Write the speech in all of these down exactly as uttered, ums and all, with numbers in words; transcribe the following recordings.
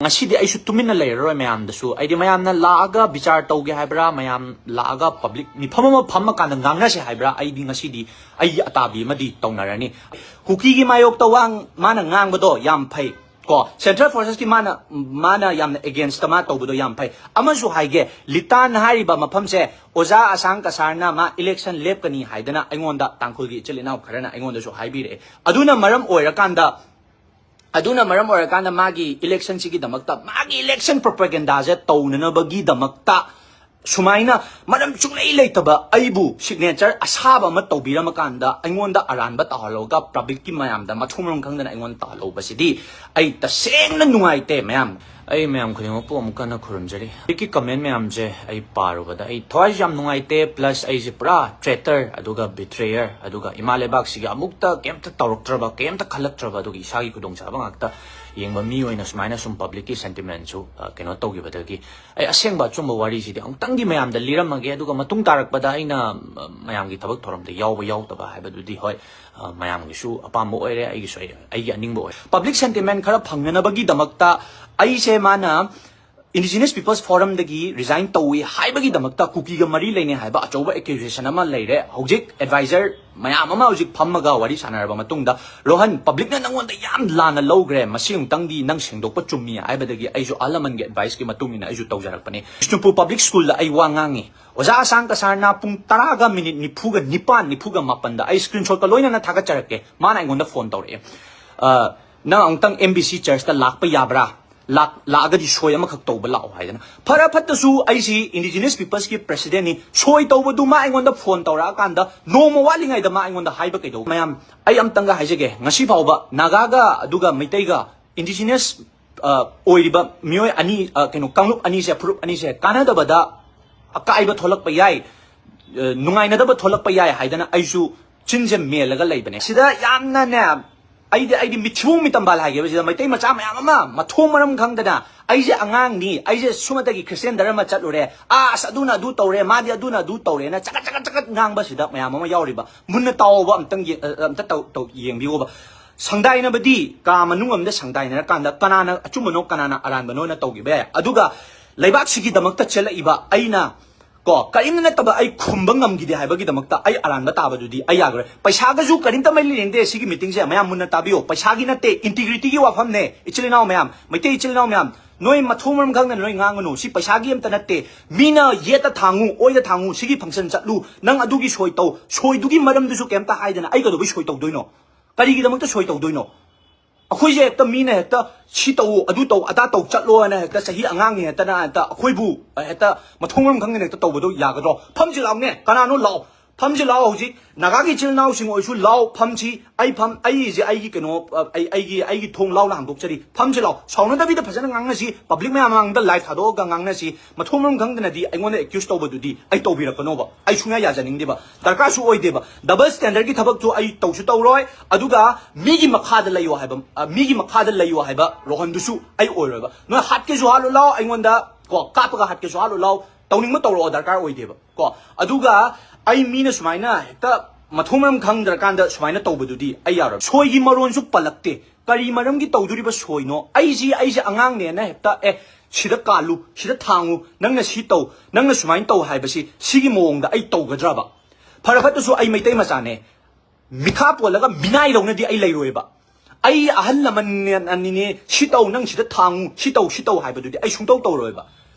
ꯉꯁꯤꯗꯤ ꯑꯩꯁꯨ ꯇꯨꯃꯤꯟꯅ ꯂꯩꯔꯔꯣꯏ ꯃꯌꯥꯝꯗꯁꯨ꯫ ꯑꯩꯗꯤ ꯃꯌꯥꯝꯅ ꯂꯥꯛꯑꯒ ꯕꯤꯆꯥꯔ ꯇꯧꯒꯦ ꯍꯥꯏꯕ꯭ꯔꯥ, ꯃꯌꯥꯝ ꯂꯥꯛꯑꯒ ꯄꯕ꯭ꯂꯤꯛ ꯃꯤꯐꯝ ꯑꯃ ꯐꯝꯃꯀꯥꯟꯗ ꯉꯥꯡꯅꯁꯦ ꯍꯥꯏꯕ꯭ꯔꯥ, ꯑꯩꯗꯤ ꯉꯁꯤꯗꯤ ꯑꯩꯒꯤ ꯑꯇꯥꯕꯤ ꯑꯃꯗꯤ ꯇꯧꯅꯔꯅꯤ꯫ ꯀꯨꯀꯤꯒꯤ ꯃꯥꯌꯣꯛꯇ ꯋꯥ ꯃꯥꯅ ꯉꯥꯡꯕꯗꯣ ꯌꯥꯝ ꯐꯩ꯫ ꯀꯣ, ꯁꯦꯟꯇ꯭ꯔꯦꯜ ꯐꯣꯔꯁꯦꯁꯀꯤ ꯃꯥꯅ, ꯃꯥꯅ ꯌꯥꯝꯅ ꯑꯦꯒꯦꯟꯁꯇ ꯃꯥ ꯇꯧꯕꯗꯣ ꯌꯥꯝ ꯐꯩ꯫ ꯑꯃꯁꯨ ꯍꯥꯏꯒꯦ, ꯂꯤꯇꯥꯟ ꯍꯥꯏꯔꯤꯕ ꯃꯐꯝꯁꯦ ꯑꯣꯖꯥ ꯑꯁꯥꯡ ꯀꯁꯥꯔꯅ ꯃꯥ ꯏꯂꯦꯛꯁꯟ ꯂꯦꯞꯀꯅꯤ ꯍꯥꯏꯗꯅ ꯑꯩꯉꯣꯟꯗ ꯇꯥꯡꯈꯨꯜꯒꯤ ꯏꯆꯤꯜ ꯏꯅꯥꯎ ꯈꯔꯅ ꯑꯩꯉꯣꯟꯗꯁꯨ ꯍꯥꯏꯕꯤꯔꯛꯑꯦ꯫ ꯑꯗꯨꯅ ꯃꯔꯝ ꯑꯣꯏꯔꯀꯥꯟꯗ, ꯑꯗꯨꯅ ꯃꯔꯝ ꯑꯣꯏꯔꯀꯥꯟꯗ ꯃꯥꯒꯤ ꯏꯂꯦꯛꯁꯟꯁꯤꯒꯤꯗꯃꯛꯇ, ꯃꯥꯒꯤ ꯏꯂꯦꯛꯁꯟ ꯄ꯭ꯔꯣꯄꯒꯦꯟꯗꯥꯁꯦ ꯇꯧꯅꯅꯕꯒꯤꯗꯃꯛꯇ ꯁꯨꯃꯥꯏꯅ ꯃꯔꯝ ꯁꯨꯡꯂꯩ ꯂꯩꯇꯕ ꯑꯩꯕꯨ ꯁꯤꯒꯅꯦꯆꯔ ꯑꯁꯥꯕ ꯑꯃ ꯇꯧꯕꯤꯔꯝꯃꯀꯥꯟꯗ ꯑꯩꯉꯣꯟꯗ ꯑꯔꯥꯟꯕ ꯇꯥꯍꯜꯂꯒ ꯄꯕ꯭ꯂꯤꯛꯀꯤ ꯃꯌꯥꯝꯗ ꯃꯊꯣꯡ ꯃꯔꯝ ꯈꯪꯗꯅ ꯑꯩꯉꯣꯟꯗ ꯇꯥꯍꯜꯍꯧꯕꯁꯤꯗꯤ ꯑꯩ ꯇꯁꯦꯡꯅ ꯅꯨꯡꯉꯥꯏꯇꯦ ꯃꯌꯥꯝ꯫ ꯑꯩ ꯃꯌꯥꯝ ꯈꯨꯗꯤꯡꯃꯛꯄꯨ ꯑꯃꯨꯛ ꯍꯟꯅ ꯈꯨꯔꯨꯝꯖꯔꯤ꯫ ꯍꯧꯖꯤꯛꯀꯤ ꯀꯃꯦꯟ ꯃꯌꯥꯝꯁꯦ ꯑꯩ ꯄꯥꯔꯨꯕꯗ ꯑꯩ ꯊꯋꯥꯏꯁꯨ ꯌꯥꯝ ꯅꯨꯡꯉꯥꯏꯇꯦ, ꯄ꯭ꯂꯁ ꯑꯩꯁꯦ ꯄꯨꯔꯥ ꯇ꯭ꯔꯦꯇꯔ ꯑꯗꯨꯒ ꯕꯤꯇ꯭ꯔꯦꯌꯔ ꯑꯗꯨꯒ ꯏꯃꯥ ꯂꯩꯕꯥꯛꯁꯤꯒꯤ ꯑꯃꯨꯛꯇ ꯀꯩꯝꯇ ꯇꯧꯔꯛꯇ꯭ꯔꯕ, ꯀꯩꯝꯇ ꯈꯜꯂꯛꯇ꯭ꯔꯕ, ꯑꯗꯨꯒ ꯏꯁꯥꯒꯤ ꯈꯨꯗꯣꯡꯆꯥꯕ ꯉꯥꯛꯇ ꯌꯦꯡꯕ ꯃꯤ ꯑꯣꯏꯅ ꯁꯨꯃꯥꯏꯅ ꯁꯨꯝ ꯄꯕ꯭ꯂꯤꯛꯀꯤ ꯁꯦꯟꯇꯤꯃꯦꯟꯁꯨ, ꯑ, ꯀꯩꯅꯣ ꯇꯧꯈꯤꯕꯗꯒꯤ ꯑꯩ ꯑꯁꯦꯡꯕ ꯑꯆꯨꯝꯕ ꯋꯥꯔꯤꯁꯤꯗꯤ ꯑꯃꯨꯛꯇꯪꯗꯤ ꯃꯌꯥꯝꯗ ꯂꯤꯔꯝꯃꯒꯦ, ꯑꯗꯨꯒ ꯃꯇꯨꯡ ꯇꯥꯔꯛꯄꯗ ꯑꯩꯅ, ꯑ, ꯃꯌꯥꯝꯒꯤ ꯊꯕꯛ ꯊꯧꯔꯝꯗ ꯌꯥꯎꯕ ꯌꯥꯎꯗꯕ ꯍꯥꯏꯕꯗꯨꯗꯤ ꯍꯣꯏ, ꯑ, ꯃꯌꯥꯝꯒꯤꯁꯨ ꯑꯄꯥꯝꯕ ꯑꯣꯏꯔꯦ, ꯑꯩꯒꯤꯁꯨ ꯑꯩ, ꯑꯩꯒꯤ ꯑꯅꯤꯡꯕ ꯑꯣꯏꯔꯦ꯫ ꯄꯕ꯭ꯂꯤꯛ ꯁꯦꯟꯇꯤꯃꯦꯟ ꯈꯔ ꯐꯪꯅꯅꯕꯒꯤꯗꯃꯛꯇ ꯑꯩꯁꯦ ꯃꯥꯅ Indigenous Peoples Forumꯗꯒꯤ resign ꯇꯧꯏ ꯍꯥꯏꯕꯒꯤꯗꯃꯛꯇ ꯀꯨꯀꯤꯒ ꯃꯔꯤ ꯂꯩꯅꯩ ꯍꯥꯏꯕ ꯑꯆꯧꯕ accusation ꯑꯃ ꯂꯩꯔꯦ꯫ ꯍꯧꯖꯤꯛ advisor ꯃꯌꯥꯝ ꯑꯃ ꯍꯧꯖꯤꯛ ꯐꯝꯃꯒ ꯋꯥꯔꯤ ꯁꯥꯟꯅꯔꯕ ꯃꯇꯨꯡꯗ, "ꯔꯣꯍꯟ, ꯄꯕ꯭ꯂꯤꯛꯅ ꯅꯪꯉꯣꯟꯗ ꯌꯥꯝ ꯂꯥꯟꯅ ꯂꯧꯈ꯭ꯔꯦ, ꯃꯁꯤ ꯑꯃꯨꯛꯇꯪꯗꯤ ꯅꯪ ꯁꯦꯡꯗꯣꯛꯄ ꯆꯨꯝꯃꯤ" ꯍꯥꯏꯕꯗꯒꯤ ꯑꯩꯁꯨ ꯑꯍꯜ ꯂꯃꯟꯒꯤ adviceꯀꯤ ꯃꯇꯨꯡ ꯏꯟꯅ ꯑꯩꯁꯨ ꯇꯧꯖꯔꯛꯄꯅꯦ꯫ ꯕꯤꯁꯅꯨꯄꯨꯔ ꯄꯕ꯭ꯂꯤꯛ ꯁ꯭ꯀꯨꯜꯗ ꯑꯩ ꯋꯥ ꯉꯥꯡꯉꯤ꯫ ꯑꯣꯖꯥ ꯑꯁꯥꯡ ꯀꯁꯥꯔꯅ ꯄꯨꯡ ꯇꯔꯥꯒ ꯃꯤꯅꯤꯠ ꯅꯤꯐꯨꯒ ꯅꯤꯄꯥꯟ, ꯅꯤꯐꯨꯒ ꯃꯥꯄꯟꯗ, ꯑꯩ screenshotꯀ ꯂꯣꯏꯅꯅ ꯊꯥꯒꯠꯆꯔꯛꯀꯦ, ꯃꯥꯅ ꯑꯩꯉꯣꯟꯗ ꯐꯣꯟ ꯇꯧꯔꯛꯑꯦ꯫ ꯑ, "ꯅꯪ ꯑꯃꯨꯛꯇꯪ M B C churchꯇ ꯂꯥꯛꯄ ꯌꯥꯕ꯭ꯔꯥ? ꯂꯥꯛ-, ꯂꯥꯛꯑꯒꯗꯤ ꯁꯣꯏ ꯑꯃꯈꯛ ꯇꯧꯕ ꯂꯥꯛꯑꯣ" ꯍꯥꯏꯗꯅ꯫ ꯐꯔ ꯐꯠꯇꯁꯨ ꯑꯩꯁꯤ Indigenous Peoplesꯀꯤ presidentꯅꯤ, ꯁꯣꯏ ꯇꯧꯕꯗꯨ ꯃꯥ ꯑꯩꯉꯣꯟꯗ ꯐꯣꯟ ꯇꯧꯔꯛꯑꯀꯥꯟꯗ ꯅꯣꯡꯃ ꯋꯥꯠꯂꯤꯉꯩꯗ ꯃꯥ ꯑꯩꯉꯣꯟꯗ ꯍꯥꯏꯕ ꯀꯩꯗꯧꯕ? ꯃꯌꯥꯝ, ꯑꯩ ꯑꯝꯇꯪꯒ ꯍꯥꯏꯖꯒꯦ, ꯉꯁꯤ ꯐꯥꯎꯕ ꯅꯥꯒꯥꯒ ꯑꯗꯨꯒ ꯃꯩꯇꯩꯒ Indigenous, ꯑ, ꯑꯣꯏꯔꯤꯕ ꯃꯤꯑꯣꯏ ꯑꯅꯤ, ꯑ, ꯀꯩꯅꯣ, ꯀꯥꯡꯂꯨꯞ ꯑꯅꯤꯁꯦ, ꯐꯨꯔꯨꯞ ꯑꯅꯤꯁꯦ ꯀꯥꯟꯅꯗꯕꯗ ꯑꯀꯥꯏꯕ ꯊꯣꯛꯂꯛꯄ ꯌꯥꯏ, ꯑ, ꯅꯨꯡꯉꯥꯏꯅꯗꯕ ꯊꯣꯛꯂꯛꯄ ꯌꯥꯏ ꯍꯥꯏꯗꯅ ꯑꯩꯁꯨ ꯆꯤꯟꯁꯦ ꯃꯦꯜꯂꯒ ꯂꯩꯕꯅꯦ꯫ ꯁꯤꯗ ꯌꯥꯝꯅꯅꯦ, ꯑꯩꯗꯤ, ꯑꯩꯗꯤ ꯃꯤꯊꯤꯕꯣꯡ ꯃꯤꯇꯝꯕꯥꯜ ꯍꯥꯏꯒꯦꯕ, ꯁꯤꯗ ꯃꯩꯇꯩ ꯃꯆꯥ ꯃꯌꯥꯝ ꯑꯃ ꯃꯊꯣꯡ ꯃꯔꯝ ꯈꯪꯗꯅ, "ꯑꯩꯁꯦ ꯑꯉꯥꯡꯅꯤ, ꯑꯩꯁꯦ ꯁꯨꯃꯇꯒꯤ ꯈ꯭ꯔꯤꯁꯇꯤꯌꯥꯟ ꯙꯔꯃ ꯆꯠꯂꯨꯔꯦ, ꯑꯁ, ꯑꯗꯨꯅ ꯑꯗꯨ ꯇꯧꯔꯦ, ꯃꯥꯗꯤ ꯑꯗꯨꯅ ꯑꯗꯨ ꯇꯧꯔꯦꯅ" ꯆꯀꯠ ꯆꯀꯠ ꯆꯀꯠ ꯉꯥꯡꯕꯁꯤꯗ ꯃꯌꯥꯝ ꯑꯃ ꯌꯥꯎꯔꯤꯕ꯫ ꯃꯨꯟꯅ ꯇꯥꯎꯑꯣꯕ, ꯑꯝꯇꯪ ꯌꯦ-, ꯑ, ꯑꯝꯇ ꯇꯧ-, ꯇꯧ-, ꯌꯦꯡꯕꯤꯌꯣꯕ꯫ ꯁꯪꯗꯥꯏꯅꯕꯗꯤ ꯀꯥ ꯃꯅꯨꯡ ꯑꯃꯗ ꯁꯪꯗꯥꯏꯅꯔꯀꯥꯟꯗ ꯀꯅꯥꯅ ꯑꯆꯨꯝꯕꯅꯣ ꯀꯅꯥꯅ ꯑꯔꯥꯟꯕꯅꯣꯅ ꯇꯧꯈꯤꯕ ꯌꯥꯏ꯫ ꯑꯗꯨꯒ ꯂꯩꯕꯥꯛꯁꯤꯒꯤꯗꯃꯛꯇ ꯆꯦꯜꯂꯛꯏꯕ ꯑꯩꯅ ꯀꯣ ꯀꯔꯤꯝꯅ ꯅꯠꯇꯕ ꯑꯩ ꯈꯨꯝꯕ ꯉꯝꯈꯤꯗꯦ ꯍꯥꯏꯕꯒꯤꯗꯃꯛꯇ ꯑꯩ ꯑꯔꯥꯟꯕ ꯇꯥꯕꯗꯨꯗꯤ ꯑꯩ ꯌꯥꯈ꯭ꯔꯦ꯫ ꯄꯩꯁꯥꯒꯁꯨ ꯀꯔꯤꯝꯇ ꯃꯔꯤ ꯂꯩꯅꯗꯦ ꯁꯤꯒꯤ ꯃꯤꯇꯤꯡꯁꯦ꯫ ꯃꯌꯥꯝ ꯃꯨꯟꯅ ꯇꯥꯕꯤꯌꯣ꯫ ꯄꯩꯁꯥꯒꯤ ꯅꯠꯇꯦ, ꯏꯟꯇꯤꯒ꯭ꯔꯤꯇꯤꯒꯤ ꯋꯥꯐꯝꯅꯦ꯫ ꯏꯆꯤꯜ ꯏꯅꯥꯎ ꯃꯌꯥꯝ, ꯃꯩꯇꯩ ꯏꯆꯤꯜ ꯏꯅꯥꯎ ꯃꯌꯥꯝ, ꯅꯣꯏ ꯃꯊꯣꯡ ꯃꯔꯝ ꯈꯪꯗꯅ ꯅꯣꯏ ꯉꯥꯡꯒꯅꯨ꯫ ꯁꯤ ꯄꯩꯁꯥꯒꯤ ꯑꯝꯇ ꯅꯠꯇꯦ꯫ ꯃꯤꯅ ꯌꯦꯠꯇ ꯊꯥꯡꯉꯨ, ꯑꯣꯏꯗ ꯊꯥꯡꯉꯨ, ꯁꯤꯒꯤ ꯐꯪꯁꯟ ꯆꯠꯂꯨ, ꯅꯪ ꯑꯗꯨꯒꯤ ꯁꯣꯏ ꯇꯧ, ꯁꯣꯏꯗꯨꯒꯤ ꯃꯔꯝꯗꯨꯁꯨ ꯀꯩꯝꯇ ꯍꯥꯏꯗꯅ ꯑꯩ ꯀꯩꯗꯧꯕꯩ ꯁꯣꯏ ꯇꯧꯗꯣꯏꯅꯣ? ꯀꯔꯤꯒꯤꯗꯃꯛꯇ ꯁꯣꯏ ꯇꯧꯗꯣꯏꯅꯣ? ꯑꯩꯈꯣꯏꯁꯦ ꯍꯦꯛꯇ ꯃꯤꯅ ꯍꯦꯛꯇ ꯁꯤ ꯇꯧꯋꯣ, ꯑꯗꯨ ꯇꯧ, ꯑꯗꯥ ꯇꯧ ꯆꯠꯂꯣ ꯍꯥꯏꯅ ꯍꯦꯛꯇ ꯆꯍꯤ ꯑꯉꯥꯡꯅꯤ ꯍꯦꯛꯇꯅ ꯍꯦꯛꯇ ꯑꯩꯈꯣꯏꯕꯨ ꯍꯦꯛꯇ ꯃꯊꯣꯡ ꯃꯔꯝ ꯈꯪꯗꯅ ꯍꯦꯛꯇ ꯇꯧꯕꯗꯣ ꯌꯥꯒꯗ꯭ꯔꯣ? ꯐꯝꯁꯤ ꯂꯥꯎꯅꯦ, ꯀꯅꯥꯅꯣ ꯂꯥꯎ, ꯐꯝꯁꯤ ꯂꯥꯎ꯫ ꯍꯧꯖꯤꯛ ꯅꯥꯒꯥꯒꯤ ꯏꯆꯤꯜ ꯏꯅꯥꯎꯁꯤꯡ ꯑꯣꯏꯔꯁꯨ ꯂꯥꯎ, ꯐꯝꯁꯤ꯫ ꯑꯩ ꯐꯝ, ꯑꯩꯁꯦ ꯑꯩꯒꯤ ꯀꯩꯅꯣ, ꯑ, ꯑꯩ, ꯑꯩꯒꯤ, ꯑꯩꯒꯤ ꯊꯣꯡ ꯂꯥꯎꯅ ꯍꯥꯡꯗꯣꯛꯆꯔꯤ꯫ ꯐꯝꯁꯤ ꯂꯥꯎ, ꯁꯥꯎꯅꯗꯕꯤꯗ ꯐꯖꯅ ꯉꯥꯡꯅꯁꯤ꯫ ꯄꯕ꯭ꯂꯤꯛ ꯃꯌꯥꯝ ꯃꯃꯥꯡꯗ ꯂꯥꯏꯚ ꯊꯥꯗꯣꯛꯑꯒ ꯉꯥꯡꯅꯁꯤ꯫ ꯃꯊꯣꯡ ꯃꯔꯝ ꯈꯪꯗꯅꯗꯤ ꯑꯩꯉꯣꯟꯗ ꯑꯦꯀ꯭ꯌꯨꯁ ꯇꯧꯕꯗꯨꯗꯤ ꯑꯩ ꯇꯧꯕꯤꯔꯛꯀꯅꯣꯕ꯫ ꯑꯩ ꯁꯨꯡꯌꯥ ꯌꯥꯖꯅꯤꯡꯗꯦꯕ, ꯗꯔꯀꯥꯔꯁꯨ ꯑꯣꯏꯗꯦꯕ꯫ ꯗꯕꯜ ꯁ꯭ꯇꯦꯟꯗꯔꯗꯀꯤ ꯊꯕꯛꯇꯨ ꯑꯩ ꯇꯧꯁꯨ ꯇꯧꯔꯣꯏ꯫ ꯑꯗꯨꯒ ꯃꯤꯒꯤ ꯃꯈꯥꯗ ꯂꯩꯌꯣ ꯍꯥꯏꯕ, ꯑ, ꯃꯤꯒꯤ ꯃꯈꯥꯗ ꯂꯩꯌꯣ ꯍꯥꯏꯕ ꯔꯣꯍꯟꯗꯨꯁꯨ ꯑꯩ ꯑꯣꯏꯔꯣꯏꯕ꯫ ꯅꯣꯏ ꯍꯥꯠꯀꯦꯁꯨ ꯍꯥꯠꯂꯨ ꯂꯥꯎ, ꯑꯩꯉꯣꯟꯗ ꯀꯣ ꯀꯥꯞꯄꯒ ꯍꯥꯠꯀꯦꯁꯨ ꯍꯥꯠꯂꯨ ꯂꯥꯎ, ꯇꯧꯅꯤꯡꯕ ꯇꯧꯔꯛꯑꯣ, ꯗꯔꯀꯥꯔ ꯑꯣꯏꯗꯦꯕ ꯀꯣ꯫ ꯑꯗꯨꯒ ꯑꯩ ꯃꯤꯅ ꯁꯨꯃꯥꯏꯅ ꯍꯦꯛꯇ ꯃꯊꯣꯡ ꯃꯔꯝ ꯈꯪꯗ꯭ꯔꯀꯥꯟꯗ ꯁꯨꯃꯥꯏꯅ ꯇꯧꯕꯗꯨꯗꯤ ꯑꯩ ꯌꯥꯔꯣꯏ꯫ ꯁꯣꯏꯒꯤ ꯃꯔꯣꯟꯁꯨ ꯄꯜꯂꯛꯇꯦ꯫ ꯀꯔꯤ ꯃꯔꯝꯒꯤ ꯇꯧꯗꯣꯔꯤꯕ ꯁꯣꯏꯅꯣ? ꯑꯩꯁꯤ, ꯑꯩꯁꯦ ꯑꯉꯥꯡꯅꯦꯅ ꯍꯦꯛꯇ, "ꯑꯦ, ꯁꯤꯗ ꯀꯥꯜꯂꯨ, ꯁꯤꯗ ꯊꯥꯡꯉꯨ, ꯅꯪꯅ ꯁꯤ ꯇꯧ, ꯅꯪꯅ ꯁꯨꯃꯥꯏꯅ ꯇꯧ" ꯍꯥꯏꯕꯁꯤ, ꯁꯤꯒꯤ ꯃꯑꯣꯡꯗ ꯑꯩ ꯇꯧꯒꯗ꯭ꯔꯕ? ꯐꯔ ꯐꯠꯇꯁꯨ ꯑꯩ ꯃꯩꯇꯩ ꯃꯆꯥꯅꯦ꯫ ꯃꯤꯈꯥ ꯄꯣꯜꯂꯒ ꯃꯤꯅꯥꯏꯗꯧꯅꯗꯤ ꯑꯩ ꯂꯩꯔꯣꯏꯕ꯫ ꯑꯩ ꯑꯍꯜ ꯂꯃꯟꯅꯤꯅꯦ, "ꯁꯤ ꯇꯧ, ꯅꯪ ꯁꯤꯗ ꯊꯥꯡꯉꯨ, ꯁꯤ ꯇꯧ, ꯁꯤ ꯇꯧ" ꯍꯥꯏꯕꯗꯨꯗꯤ ꯑꯩ ꯁꯨꯡꯇꯧ ꯇꯧꯔꯣꯏꯕ꯫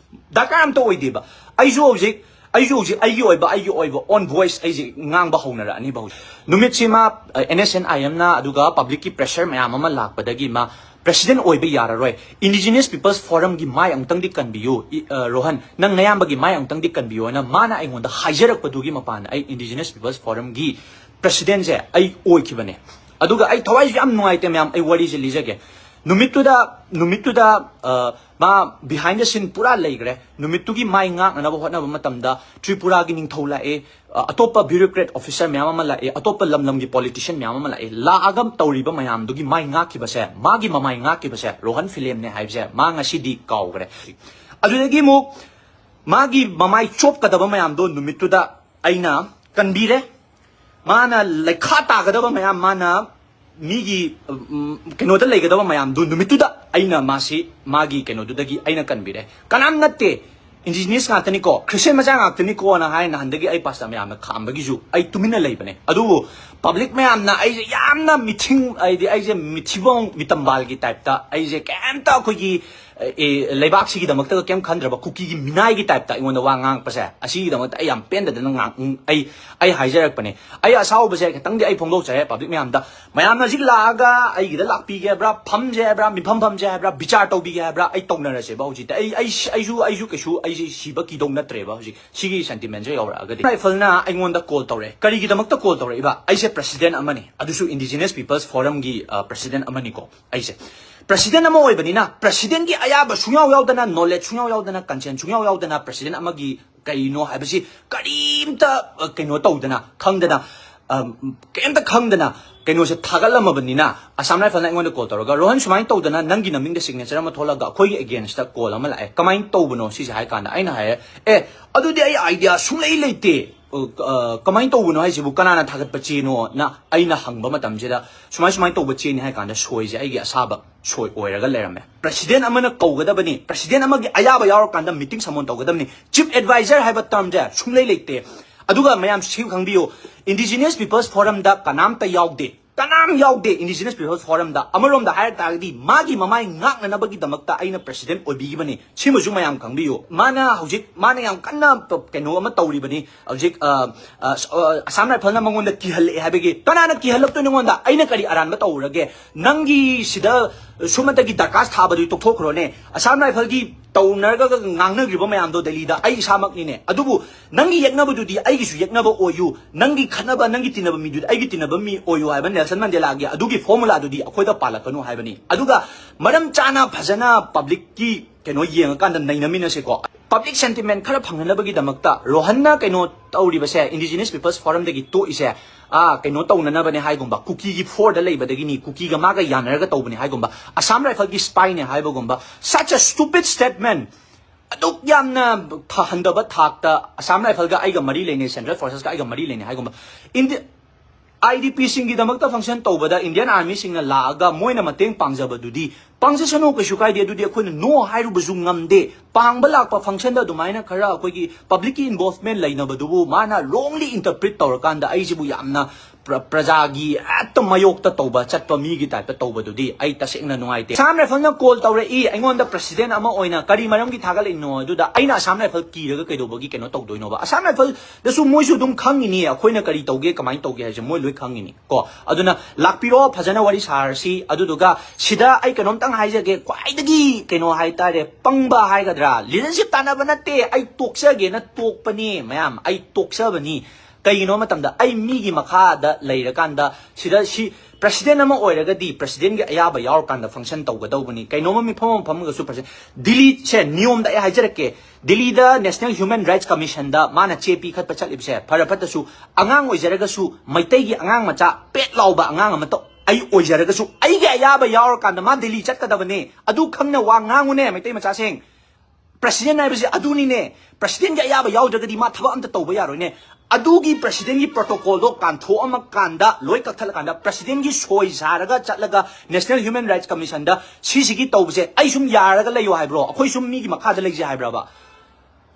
ꯗꯔꯀꯥꯔ ꯑꯝꯇ ꯑꯣꯏꯗꯦꯕ꯫ ꯑꯩꯁꯨ ꯍꯧꯖꯤꯛ, ꯑꯩꯁꯨ ꯍꯧꯖꯤꯛ ꯑꯩꯒꯤ ꯑꯣꯏꯕ, ꯑꯩꯒꯤ ꯑꯣꯏꯕ own voice ꯑꯩꯁꯦ ꯉꯥꯡꯕ ꯍꯧꯅꯔꯛꯑꯅꯤꯕ ꯍꯧꯖꯤꯛ꯫ ꯅꯨꯃꯤꯠꯁꯤ ꯃꯥ, ꯑ, NSCN-IM-ꯅ ꯑꯗꯨꯒ ꯄꯕ꯭ꯂꯤꯛꯀꯤ ꯄ꯭ꯔꯦꯁꯔ ꯃꯌꯥꯝ ꯑꯃ ꯂꯥꯛꯄꯗꯒꯤ ꯃꯥ ꯄ꯭ꯔꯦꯁꯤꯗꯦꯟ ꯑꯣꯏꯕ ꯌꯥꯔꯔꯣꯏ꯫ Indigenous People's Forum-ꯒꯤ ꯃꯥꯏ ꯑꯃꯨꯛꯇꯪꯗꯤ ꯀꯟꯕꯤꯌꯨ, ꯏ-, ꯑ, ꯔꯣꯍꯟ, ꯅꯪ ꯅꯌꯥꯝꯕꯒꯤ ꯃꯥꯏ ꯑꯃꯨꯛꯇꯪꯗꯤ ꯀꯟꯕꯤꯌꯨ ꯍꯥꯏꯅ ꯃꯥꯅ ꯑꯩꯉꯣꯟꯗ ꯍꯥꯏꯖꯔꯛꯄꯗꯨꯒꯤ ꯃꯄꯥꯟꯗ ꯑꯩ Indigenous People's Forum-ꯒꯤ ꯄ꯭ꯔꯦꯁꯤꯗꯦꯟꯁꯦ ꯑꯩ ꯑꯣꯏꯈꯤꯕꯅꯦ꯫ ꯑꯗꯨꯒ ꯑꯩ ꯊꯋꯥꯏꯁꯨ ꯌꯥꯝ ꯅꯨꯡꯉꯥꯏꯇꯦ ꯃꯌꯥꯝ, ꯑꯩ ꯋꯥꯔꯤꯁꯦ ꯂꯤꯖꯒꯦ꯫ ꯅꯨꯃꯤꯠꯇꯨꯗ, ꯅꯨꯃꯤꯠꯇꯨꯗ, ꯑ, ꯃꯥ behind the scene ꯄꯨꯔꯥ ꯂꯩꯈ꯭ꯔꯦ꯫ ꯅꯨꯃꯤꯠꯇꯨꯒꯤ ꯃꯥꯏ ꯉꯥꯛꯅꯅꯕ ꯍꯣꯠꯅꯕ ꯃꯇꯝꯗ ꯇ꯭ꯔꯤꯄꯨꯔꯥꯒꯤ ꯅꯤꯡꯊꯧ ꯂꯥꯛꯑꯦ, ꯑ, ꯑꯇꯣꯞꯄ bureaucrat officer ꯃꯌꯥꯝ ꯑꯃ ꯂꯥꯛꯑꯦ, ꯑꯇꯣꯞꯄ ꯂꯝ ꯂꯝꯒꯤ politician ꯃꯌꯥꯝ ꯑꯃ ꯂꯥꯛꯑꯦ꯫ ꯂꯥꯛꯑꯒ ꯇꯧꯔꯤꯕ ꯃꯌꯥꯝꯗꯨꯒꯤ ꯃꯥꯏ ꯉꯥꯛꯈꯤꯕꯁꯦ, ꯃꯥꯒꯤ ꯃꯃꯥꯏ ꯉꯥꯛꯈꯤꯕꯁꯦ ꯔꯣꯍꯟ ꯐꯤꯂꯦꯝꯅꯦ ꯍꯥꯏꯕꯁꯦ ꯃꯥ ꯉꯁꯤꯗꯤ ꯀꯥꯎꯈ꯭ꯔꯦ꯫ ꯑꯗꯨꯗꯒꯤ ꯑꯃꯨꯛ ꯃꯥꯒꯤ ꯃꯃꯥꯏ ꯆꯣꯞꯀꯗꯕ ꯃꯌꯥꯝꯗꯣ ꯅꯨꯃꯤꯠꯇꯨꯗ ꯑꯩꯅ ꯀꯟꯕꯤꯔꯦ꯫ ꯃꯥꯅ ꯂꯩꯈꯥ ꯇꯥꯒꯗꯕ ꯃꯌꯥꯝ ꯃꯥꯅ ꯃꯤꯒꯤ ꯎꯝ, ꯀꯩꯅꯣꯗ ꯂꯩꯒꯗꯕ ꯃꯌꯥꯝꯗꯨ ꯅꯨꯃꯤꯠꯇꯨꯗ ꯑꯩꯅ ꯃꯥꯁꯤ ꯃꯥꯒꯤ ꯀꯩꯅꯣꯗꯨꯗꯒꯤ ꯑꯩꯅ ꯀꯟꯕꯤꯔꯦ꯫ ꯀꯅꯥꯝ ꯅꯠꯇꯦ, indigenous ꯉꯥꯛꯇꯅꯤꯀꯣ, Christian ꯃꯆꯥ ꯉꯥꯛꯇꯅꯤꯀꯣꯅ ꯍꯥꯏ ꯅꯍꯥꯟꯗꯒꯤ ꯑꯩ ꯄꯥꯁꯇꯔ ꯃꯌꯥꯝꯅ ꯈꯥꯝꯕꯒꯤꯁꯨ ꯑꯩ ꯇꯨꯃꯤꯟꯅ ꯂꯩꯕꯅꯦ꯫ ꯑꯗꯨꯕꯨ ꯄꯕ꯭ꯂꯤꯛ ꯃꯌꯥꯝꯅ ꯑꯩꯁꯦ ꯌꯥꯝꯅ ꯃꯤꯊꯤꯡ, ꯍꯥꯏꯗꯤ ꯑꯩꯁꯦ ꯃꯤꯊꯤꯕꯣꯡ ꯃꯤꯇꯝꯕꯥꯜꯒꯤ ꯇꯥꯏꯞꯇ ꯑꯩꯁꯦ ꯀꯩꯝꯇ ꯑꯩꯈꯣꯏꯒꯤ ꯑꯦ, ꯂꯩꯕꯥꯛꯁꯤꯒꯤꯗꯃꯛꯇꯒ ꯀꯩꯝ ꯈꯟꯗ꯭ꯔꯕ ꯀꯨꯀꯤꯒꯤ ꯃꯤꯅꯥꯏꯒꯤ ꯇꯥꯏꯞꯇ ꯑꯩꯉꯣꯟꯗ ꯋꯥ ꯉꯥꯡꯉꯛꯄꯁꯦ, ꯑꯁꯤꯒꯤꯗꯃꯛꯇ ꯑꯩ ꯌꯥꯝ ꯄꯦꯟꯗꯗꯅ ꯉꯥꯡ-, ꯑꯩ, ꯑꯩ ꯍꯥꯏꯖꯔꯛꯄꯅꯦ꯫ ꯑꯩ ꯑꯁꯥꯎꯕꯁꯦ ꯈꯤꯇꯪꯗꯤ ꯑꯩ ꯐꯣꯡꯗꯣꯛꯆꯔꯦ ꯄꯕ꯭ꯂꯤꯛ ꯃꯌꯥꯝꯗ꯫ ꯃꯌꯥꯝꯅ ꯍꯧꯖꯤꯛ ꯂꯥꯛꯑꯒ ꯑꯩꯒꯤꯗ ꯂꯥꯛꯄꯤꯒꯦ ꯍꯥꯏꯕ꯭ꯔꯥ, ꯐꯝꯁꯦ ꯍꯥꯏꯕ꯭ꯔꯥ, ꯃꯤꯐꯝ ꯐꯝꯁꯦ ꯍꯥꯏꯕ꯭ꯔꯥ, ꯕꯤꯆꯥꯔ ꯇꯧꯕꯤꯒꯦ ꯍꯥꯏꯕ꯭ꯔꯥ, ꯑꯩ ꯇꯧꯅꯔꯁꯦꯕ ꯍꯧꯖꯤꯛꯇꯤ꯫ ꯑꯩ, ꯑꯩ, ꯑꯩꯁꯨ, ꯑꯩꯁꯨ ꯀꯩꯁꯨ ꯑꯩꯁꯦ ꯁꯤꯕ ꯀꯤꯗꯧ ꯅꯠꯇ꯭ꯔꯦꯕ ꯍꯧꯖꯤꯛ ꯁꯤꯒꯤ ꯁꯦꯟꯇꯤꯃꯦꯟꯁꯦ ꯌꯧꯔꯛꯑꯒꯗꯤ꯫ ꯔꯥꯏꯐꯜꯅ ꯑꯩꯉꯣꯟꯗ ꯀꯣꯜ ꯇꯧꯔꯛꯑꯦ꯫ ꯀꯔꯤꯒꯤꯗꯃꯛꯇ ꯀꯣꯜ ꯇꯧꯔꯛꯏꯕ? ꯑꯩꯁꯦ ꯄ꯭ꯔꯁꯤꯗꯦꯟ ꯑꯃꯅꯤ, ꯑꯗꯨꯁꯨ Indigenous People's Forumꯒꯤ, ꯑ, ꯄ꯭ꯔꯁꯤꯗꯦꯟ ꯑꯃꯅꯤꯀꯣ꯫ ꯑꯩꯁꯦ ꯄ꯭ꯔꯁꯤꯗꯦꯟ ꯑꯃ ꯑꯣꯏꯕꯅꯤꯅ ꯄ꯭ꯔꯁꯤꯗꯦꯟꯒꯤ ꯑꯌꯥꯕ ꯁꯨꯡꯌꯥꯎ ꯌꯥꯎꯗꯅ, ꯅꯣꯂꯦꯖ ꯁꯨꯡꯌꯥꯎ ꯌꯥꯎꯗꯅ, ꯀꯟꯁꯦꯟ ꯁꯨꯡꯌꯥꯎ ꯌꯥꯎꯗꯅ ꯄ꯭ꯔꯁꯤꯗꯦꯟ ꯑꯃꯒꯤ ꯀꯔꯤꯅꯣ ꯍꯥꯏꯕꯁꯤ ꯀꯔꯤꯝꯇ, ꯑ, ꯀꯩꯅꯣ ꯇꯧꯗꯅ, ꯈꯪꯗꯅ, ꯑ, ꯀꯩꯝꯇ ꯈꯪꯗꯅ ꯀꯩꯅꯣꯁꯦ ꯊꯥꯒꯠꯂꯝꯃꯕꯅꯤꯅ ꯑꯁꯥꯝ ꯔꯥꯏꯐꯜꯅ ꯑꯩꯉꯣꯟꯗ ꯀꯣꯜ ꯇꯧꯔꯒ, "ꯔꯣꯍꯟ, ꯁꯨꯃꯥꯏꯅ ꯇꯧꯗꯅ ꯅꯪꯒꯤ ꯅꯃꯤꯡꯗ ꯁꯤꯒꯅꯦꯆꯔ ꯑꯃ ꯊꯣꯛꯂꯒ ꯑꯩꯈꯣꯏꯒꯤ ꯑꯦꯒꯦꯟꯁꯇ ꯀꯣꯜ ꯑꯃ ꯂꯥꯛꯑꯦ, ꯀꯃꯥꯏꯅ ꯇꯧꯕꯅꯣ ꯁꯤꯁꯦ?" ꯍꯥꯏ ꯀꯥꯟꯗ ꯑꯩꯅ ꯍꯥꯏꯔꯦ, "ꯑꯦ, ꯑꯗꯨꯗꯤ ꯑꯩ ꯑꯥꯏꯗꯤꯌꯥ ꯁꯨꯡꯂꯩ ꯂꯩꯇꯦ꯫ ꯑ, ꯑ, ꯀꯃꯥꯏꯅ ꯇꯧꯕꯅꯣ ꯍꯥꯏꯁꯤꯕꯨ? ꯀꯅꯥꯅ ꯊꯥꯒꯠꯄ ꯆꯦꯅꯣꯅ?" ꯑꯩꯅ ꯍꯪꯕ ꯃꯇꯝꯁꯤꯗ, "ꯁꯨꯃꯥꯏ ꯁꯨꯃꯥꯏꯅ ꯇꯧꯕ ꯆꯦꯅꯤ" ꯍꯥꯏ ꯀꯥꯟꯗ ꯁꯣꯏꯁꯦ ꯑꯩꯒꯤ ꯑꯁꯥꯕ ꯁꯣꯏ ꯑꯣꯏꯔꯒ ꯂꯩꯔꯝꯃꯦ꯫ ꯄ꯭ꯔꯁꯤꯗꯦꯟ ꯑꯃꯅ ꯀꯧꯒꯗꯕꯅꯤ, ꯄ꯭ꯔꯁꯤꯗꯦꯟ ꯑꯃꯒꯤ ꯑꯌꯥꯕ ꯌꯥꯎꯔꯀꯥꯟꯗ ꯃꯤꯇꯤꯡ ꯁꯃꯣꯟ ꯇꯧꯒꯗꯕꯅꯤ꯫ ꯆꯤꯐ ꯑꯦꯗꯚꯥꯏꯖꯔ ꯍꯥꯏꯕ ꯇꯔꯝꯁꯦ ꯁꯨꯡꯂꯩ ꯂꯩꯇꯦ꯫ ꯑꯗꯨꯒ ꯃꯌꯥꯝ ꯁꯤ ꯈꯪꯕꯤꯌꯨ, Indigenous People's Forumꯗ ꯀꯅꯥꯝꯇ ꯌꯥꯎꯗꯦ, ꯀꯅꯥꯝ ꯌꯥꯎꯗꯦ Indigenous People's Forumꯗ꯫ ꯑꯃꯔꯣꯝꯗ ꯍꯥꯏꯔ ꯇꯥꯔꯒꯗꯤ ꯃꯥꯒꯤ ꯃꯃꯥꯏ ꯉꯥꯛꯅꯅꯕꯒꯤꯗꯃꯛꯇ ꯑꯩꯅ ꯄ꯭ꯔꯁꯤꯗꯦꯟ ꯑꯣꯏꯕꯤꯈꯤꯕꯅꯤ꯫ ꯁꯤꯃꯁꯨ ꯃꯌꯥꯝ ꯈꯪꯕꯤꯌꯨ꯫ ꯃꯥꯅ ꯍꯧꯖꯤꯛ, ꯃꯥꯅ ꯌꯥꯝ ꯀꯟꯅ ꯀꯩꯅꯣ ꯑꯃ ꯇꯧꯔꯤꯕꯅꯤ ꯍꯧꯖꯤꯛ, ꯑ, ꯑ, ꯑ, ꯑꯁꯥꯝ ꯔꯥꯏꯐꯜꯅ ꯃꯉꯣꯟꯗ ꯀꯤꯍꯜꯂꯛꯑꯦ ꯍꯥꯏꯕꯒꯤ꯫ ꯀꯅꯥꯅ ꯀꯤꯍꯜꯂꯛꯇꯣꯏꯅꯣ ꯑꯩꯉꯣꯟꯗ? ꯑꯩꯅ ꯀꯔꯤ ꯑꯔꯥꯟꯕ ꯇꯧꯔꯨꯔꯒꯦ? ꯅꯪꯒꯤ ꯁꯤꯗ ꯁꯨꯝꯃꯇꯒꯤ ꯗꯔꯀꯥꯁ ꯊꯥꯕꯗꯨ ꯇꯣꯛꯊꯣꯛꯈ꯭ꯔꯣꯅꯦ꯫ ꯑꯁꯥꯝ ꯔꯥꯏꯐꯜꯒꯤ ꯇꯧꯅꯔꯒ ꯉꯥꯡꯅꯈ꯭ꯔꯤꯕ ꯃꯌꯥꯝꯗꯣ ꯗꯦꯜꯂꯤꯗ ꯑꯩ ꯏꯁꯥꯃꯛꯅꯤꯅꯦ꯫ ꯑꯗꯨꯕꯨ ꯅꯪꯒꯤ ꯌꯦꯛꯅꯕꯗꯨꯗꯤ ꯑꯩꯒꯤꯁꯨ ꯌꯦꯛꯅꯕ ꯑꯣꯏꯌꯨ, ꯅꯪꯒꯤ ꯈꯠꯅꯕ, ꯅꯪꯒꯤ ꯇꯤꯟꯅꯕ ꯃꯤꯗꯨꯗꯤ ꯑꯩꯒꯤ ꯇꯤꯟꯅꯕ ꯃꯤ ꯑꯣꯏꯌꯨ ꯍꯥꯏꯕ ꯅꯦꯜꯁꯟ ꯃꯟꯗꯦꯂꯥꯒꯤ ꯑꯗꯨꯒꯤ ꯐꯣꯔꯃꯨꯂꯥꯗꯨꯗꯤ ꯑꯩꯈꯣꯏꯗ ꯄꯥꯜꯂꯛꯀꯅꯨ ꯍꯥꯏꯕꯅꯤ꯫ ꯑꯗꯨꯒ ꯃꯔꯝ ꯆꯥꯅ ꯐꯖꯅ ꯄꯕ꯭ꯂꯤꯛꯀꯤ ꯀꯩꯅꯣ ꯌꯦꯡꯉꯀꯥꯟꯗ ꯅꯩꯅꯃꯤꯟꯅꯁꯦꯀꯣ꯫ ꯄꯕ꯭ꯂꯤꯛ ꯁꯦꯟꯇꯤꯃꯦꯟ ꯈꯔ ꯐꯪꯅꯅꯕꯒꯤꯗꯃꯛꯇ ꯔꯣꯍꯟꯅ ꯀꯩꯅꯣ ꯇꯧꯔꯤꯕꯁꯦ, Indigenous People's Forumꯗꯒꯤ ꯇꯣꯛꯏꯁꯦ, ꯑꯥ, ꯀꯩꯅꯣ ꯇꯧꯅꯅꯕꯅꯦ ꯍꯥꯏꯒꯨꯝꯕ, ꯀꯨꯀꯤꯒꯤ ꯐꯣꯔꯗ ꯂꯩꯕꯗꯒꯤꯅꯤ, ꯀꯨꯀꯤꯒ ꯃꯥꯒ ꯌꯥꯅꯔꯒ ꯇꯧꯕꯅꯦ ꯍꯥꯏꯒꯨꯝꯕ, Assam ꯔꯥꯏꯐꯜꯒꯤ ꯁ꯭ꯄꯥꯏꯅꯦ ꯍꯥꯏꯕꯒꯨꯝꯕ, such a stupid statement꯫ ꯑꯗꯨꯛ ꯌꯥꯝꯅ ꯊ-, ꯍꯟꯊꯕ ꯊꯥꯛꯇ ꯑꯁꯥꯝ ꯔꯥꯏꯐꯜꯒ ꯑꯩꯒ ꯃꯔꯤ ꯂꯩꯅꯩ, ꯁꯦꯟꯇ꯭ꯔꯦꯜ ꯐꯣꯔꯁꯦꯁꯀ ꯑꯩꯒ ꯃꯔꯤ ꯂꯩꯅꯩ ꯍꯥꯏꯒꯨꯝꯕ꯫ ꯏꯟꯗꯤ-, IDPꯁꯤꯡꯒꯤꯗꯃꯛꯇ function ꯇꯧꯕꯗ Indian Armyꯁꯤꯡꯅ ꯂꯥꯛꯑꯒ ꯃꯣꯏꯅ ꯃꯇꯦꯡ ꯄꯥꯡꯖꯕꯗꯨꯗꯤ ꯄꯥꯡꯖꯁꯅꯨ, ꯀꯩꯁꯨ ꯀꯥꯏꯗꯦ, ꯑꯗꯨꯗꯤ ꯑꯩꯈꯣꯏꯅ no ꯍꯥꯏꯔꯨꯕꯁꯨ ꯉꯝꯗꯦ꯫ ꯄꯥꯡꯕ ꯂꯥꯛꯄ functionꯗ ꯑꯗꯨꯃꯥꯏꯅ ꯈꯔ ꯑꯩꯈꯣꯏꯒꯤ publicꯀꯤ involvement ꯂꯩꯅꯕꯗꯨꯕꯨ ꯃꯥꯅ wrongly interpret ꯇꯧꯔꯀꯥꯟꯗ ꯑꯩꯁꯤꯕꯨ ꯌꯥꯝꯅ ꯄ꯭ꯔ- ꯄ꯭ꯔꯖꯥꯒꯤ ꯍꯦꯛꯇ ꯃꯥꯌꯣꯛꯇ ꯇꯧꯕ ꯆꯠꯄ ꯃꯤꯒꯤ typeꯇ ꯇꯧꯕꯗꯨꯗꯤ ꯑꯩ ꯇꯁꯦꯡꯅ ꯅꯨꯡꯉꯥꯏꯇꯦ꯫ Assam Rifleꯅ call ꯇꯧꯔꯛꯏ ꯑꯩꯉꯣꯟꯗ president ꯑꯃ ꯑꯣꯏꯅ, ꯀꯔꯤ ꯃꯔꯝꯒꯤ ꯊꯥꯒꯠꯂꯛꯏꯅꯣ? ꯑꯗꯨꯗ ꯑꯩꯅ Assam Rifle ꯀꯤꯔꯒ ꯀꯩꯗꯧꯕꯒꯤ ꯀꯩꯅꯣ ꯇꯧꯗꯣꯏꯅꯣꯕ? Assam Rifleꯗꯁꯨ ꯃꯣꯏꯁꯨ ꯑꯗꯨꯝ ꯈꯪꯉꯤꯅꯤ ꯑꯩꯈꯣꯏꯅ ꯀꯔꯤ ꯇꯧꯒꯦ, ꯀꯃꯥꯏꯅ ꯇꯧꯒꯦ ꯍꯥꯏꯁꯦ ꯃꯣꯏ ꯂꯣꯏ ꯈꯪꯉꯤꯅꯤ꯫ ꯀꯣ, ꯑꯗꯨꯅ ꯂꯥꯛꯄꯤꯔꯣ, ꯐꯖꯅ ꯋꯥꯔꯤ ꯁꯥꯔꯁꯤ꯫ ꯑꯗꯨꯗꯨꯒ ꯁꯤꯗ ꯑꯩ ꯀꯩꯅꯣꯝꯇꯪ ꯍꯥꯏꯖꯒꯦ, ꯈ꯭ꯋꯥꯏꯗꯒꯤ ꯀꯩꯅꯣ ꯍꯥꯏꯇꯥꯔꯦ, ꯄꯪꯕ ꯍꯥꯏꯒꯗ꯭ꯔꯥ, leadership ꯇꯥꯟꯅꯕ ꯅꯠꯇꯦ, ꯑꯩ ꯇꯣꯛꯆꯒꯦꯅ ꯇꯣꯛꯄꯅꯤ ꯃꯌꯥꯝ, ꯑꯩ ꯇꯣꯛꯆꯕꯅꯤ꯫ ꯀꯩꯒꯤꯅꯣ ꯃꯇꯝꯗ ꯑꯩ ꯃꯤꯒꯤ ꯃꯈꯥꯗ ꯂꯩꯔꯀꯥꯟꯗ ꯁꯤꯗ ꯁꯤ president ꯑꯃ ꯑꯣꯏꯔꯒꯗꯤ presidentꯒꯤ ꯑꯌꯥꯕ ꯌꯥꯎꯔꯀꯥꯟꯗ function ꯇꯧꯒꯗꯧꯕꯅꯤ꯫ ꯀꯩꯅꯣꯝꯃ ꯃꯤꯐꯝ ꯑꯃ ꯐꯝꯃꯒꯁꯨ president, ꯗꯤꯜꯂꯤꯁꯦ ꯅꯤꯌꯣꯝꯗ ꯑꯩ ꯍꯥꯏꯖꯔꯛꯀꯦ, ꯗꯤꯜꯂꯤꯗ National Human Rights Commissionꯗ ꯃꯥꯅ ꯆꯦ ꯄꯤꯈꯠꯄ ꯆꯠꯂꯤꯕꯁꯦ ꯐꯔ ꯐꯠꯇꯁꯨ ꯑꯉꯥꯡ ꯑꯣꯏꯖꯔꯒꯁꯨ, ꯃꯩꯇꯩꯒꯤ ꯑꯉꯥꯡ ꯃꯆꯥ ꯄꯦꯠ ꯂꯥꯎꯕ ꯑꯉꯥꯡ ꯑꯃꯇ ꯑꯩ ꯑꯣꯏꯖꯔꯒꯁꯨ ꯑꯩꯒꯤ ꯑꯌꯥꯕ ꯌꯥꯎꯔꯀꯥꯟꯗ ꯃꯥ ꯗꯤꯜꯂꯤ ꯆꯠꯀꯗꯕꯅꯦ꯫ ꯑꯗꯨ ꯈꯪꯅ ꯋꯥ ꯉꯥꯡꯉꯨꯅꯦ ꯃꯩꯇꯩ ꯃꯆꯥꯁꯤꯡ꯫ President ꯍꯥꯏꯕꯁꯦ ꯑꯗꯨꯅꯤꯅꯦ꯫ Presidentꯀꯤ ꯑꯌꯥꯕ ꯌꯥꯎꯗ꯭ꯔꯒꯗꯤ ꯃꯥ ꯊꯕꯛ ꯑꯝꯇ ꯇꯧꯕ ꯌꯥꯔꯣꯏꯅꯦ꯫ ꯑꯗꯨꯒꯤ presidentꯀꯤ protocolꯗꯣ ꯀꯥꯟꯊꯣꯛꯑꯝꯃꯀꯥꯟꯗ, ꯂꯣꯏ ꯀꯛꯊꯠꯂꯀꯥꯟꯗ, presidentꯀꯤ ꯁꯣꯏ ꯁꯥꯔꯒ ꯆꯠꯂꯒ National Human Rights Commissionꯗ ꯁꯤꯁꯤꯒꯤ ꯇꯧꯕꯁꯦ ꯑꯩ ꯁꯨꯝ ꯌꯥꯔꯒ ꯂꯩꯌꯣ ꯍꯥꯏꯕ꯭ꯔꯣ? ꯑꯩꯈꯣꯏ ꯁꯨꯝ ꯃꯤꯒꯤ ꯃꯈꯥꯗ ꯂꯩꯖꯦ ꯍꯥꯏꯕ꯭ꯔꯕ?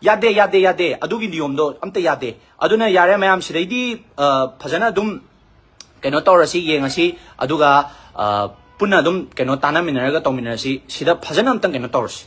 ꯌꯥꯗꯦ, ꯌꯥꯗꯦ, ꯌꯥꯗꯦ꯫ ꯑꯗꯨꯒꯤ ꯅꯤꯌꯣꯝꯗꯣ ꯑꯝꯇ ꯌꯥꯗꯦ꯫ ꯑꯗꯨꯅ ꯌꯥꯔꯦ ꯃꯌꯥꯝ, ꯁꯤꯗꯩꯗꯤ ꯑ, ꯐꯖꯅ ꯑꯗꯨꯝ ꯀꯩꯅꯣ ꯇꯧꯔꯁꯤ, ꯌꯦꯡꯉꯁꯤ, ꯑꯗꯨꯒ ꯑ, ꯄꯨꯟꯅ ꯑꯗꯨꯝ ꯀꯩꯅꯣ ꯇꯥꯟꯅꯃꯤꯟꯅꯔꯒ ꯇꯧꯃꯤꯟꯅꯔꯁꯤ꯫ ꯁꯤꯗ ꯐꯖꯅ ꯑꯝꯇꯪ ꯀꯩꯅꯣ ꯇꯧꯔꯁꯤ꯫